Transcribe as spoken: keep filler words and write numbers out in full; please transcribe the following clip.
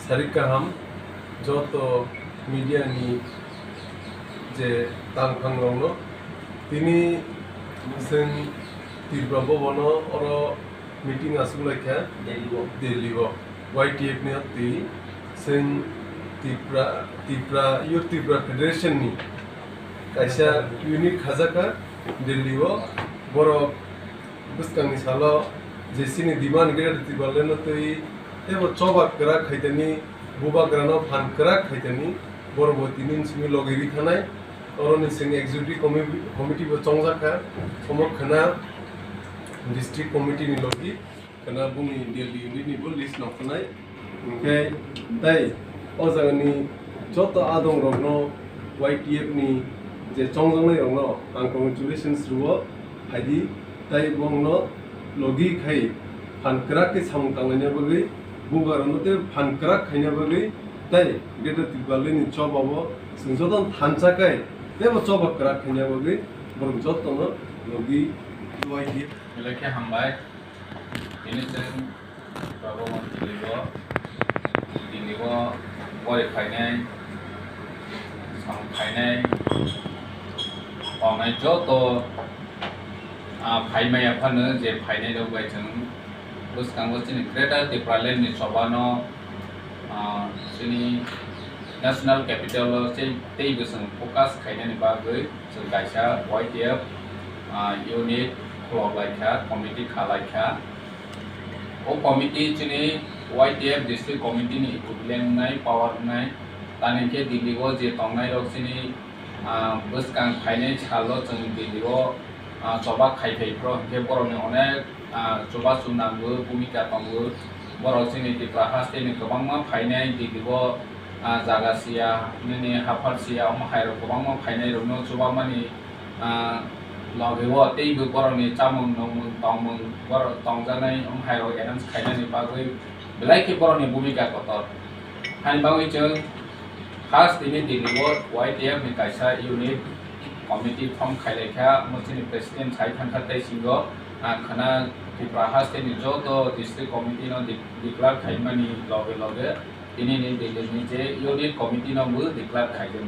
Sarik kaham joto media ni je tangphang rokno, tini chwng Tripura Bhavan o oro meeting aswk lai kha Delhi o. Delhi o Y T F ni twi chwng Tripura, Tripura, Youth Tripura Federation ni kaisa unit khajakha Delhi o, borok bwskangni salo je chini demand Greater Tipraland no twi teibo choba kwrak khaitani, bubagrano phan kwrak khaitani, borok bo tini simi logi ri thanai. Oroni chwng executive commi-, committee bo chongjak kha, omo khwna district committee ni logi. Kana buni Delhi unit ni bo list no khwnai. Hwnkhe tei o jagani joto adong rokno Y T F ni je chongjaknai rokno ang congratulations rwo, phaidi tei bongno logi khai phan kwrak khe samung tanglaina bagwi, bubagrano tei phan kwrak khaina bagwi tei Greater Tipraland ni choba o chwng jotono thansa kai teibo choba kwrak khaina bagwi borok jotono logi Y T F. Belai khe hambai. Tini chwng Baba Mon Delhi o, Delhi o bori phainai, samung phainai, tongnai joto, ah, phaimaya phano je phainai rok bai chwng bwskango chini Greater Tipraland ni choba no, ah, chini national capital o tei, tei bwswng focus khainani bagwi chwng kaisa Y T F, ah, unit khulok lai kha, committee kha lai kha. O committee chini Y T F district committee ni equivalent wngnai, power wngnai. Tani khe Delhi o je tongnai rok chini, ah, bwskang phainai salo chwng Delhi o, ah, choba khai phai phro hinkhe borokni onek, ah, chubachu nango, bhumika tongo. Borok chini Tripura haste ni kwbangma phainai Delhi o, ah, jaga siya, nini haphar siya, omo hai rok kwbangma phainai rokno chubamani ah, logi o teibo borokni chamung nungmung tongmung borok tongjaknai wng hai rok arrange khainani bagwi belai khe borokni bhumika kotor. Hani bagwi chwng first tini Delhi o Y T F ni kaisa unit committee form khailai kha, omo chini president sai thang kha tei singo, ah, khwna Tripura haste ni joto district committee no de-, declare khaimani loge loge tini ni Delhi ni je unit committee no bo declare khaijak.